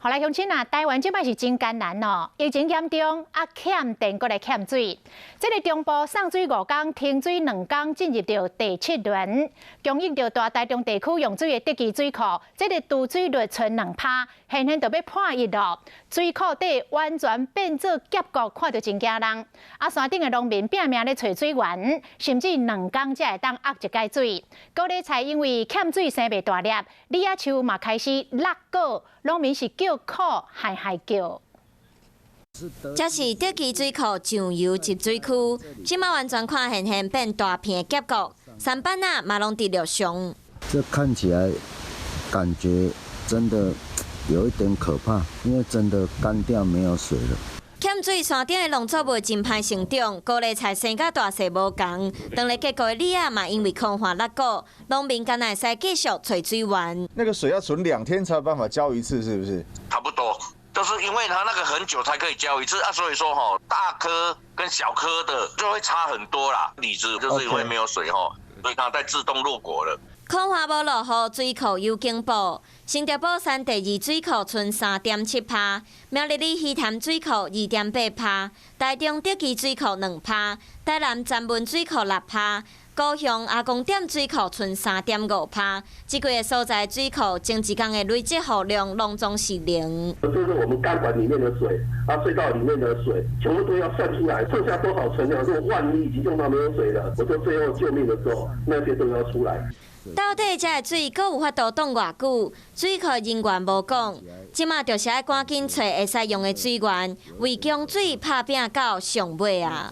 予來鄉親啊，台灣這擺是真艱難哦，疫情嚴重，啊欠電閣來欠水。這个中部送水5工，停水2工，進入著第七輪，供應著大台中地區用水的德基水庫，這个貯水率賰2趴，現現就欲破一咯。水庫底完全變做峽谷，看著真驚人。啊，山頂的農民拚命咧揣水源，甚至2工才會當壓一擺水。高麗菜因為欠水生袂大粒，李仔樹嘛開始落果，農民是叫苦害害叫。這是德基水庫上游集水區，這馬完全看現現變大片的峽谷，舢板仔嘛攏佇陸上。這看起來感覺真的有一點可怕，因為真的乾掉沒有水了。欠水山頂的農作物真歹成長，高麗菜生甲大細無仝，當咧結果的李仔嘛因為空旱落果，農民敢若會使繼續揣水源。那個水要存2天才有辦法澆一次，是不是？差不多，就是因為它那個很久才可以澆一次啊，所以說吼，大顆跟小顆的就會差很多啦。李子就是因為沒有水吼，所以它在自動落果了。空旱無落雨，水庫有警報。新竹寶山第二水庫賰3.7趴，苗栗里魚潭水庫2.8趴，台中德基水庫2趴，台南曾文水庫6趴，高雄阿公店水庫賰3.5趴。這幾个所在水庫前一工的累積雨量攏總是零。就是我們乾管裡面的水，啊隧道裡面的水，全部都要算出來，剩下多少存量。如果萬一已經用到沒有水了，我說最後救命的時候，那些都要出來。到底這个水閣有法度擋偌久？水庫人員無講，這馬就是愛趕緊揣會使用的水源，為供水拍拚到上尾啊！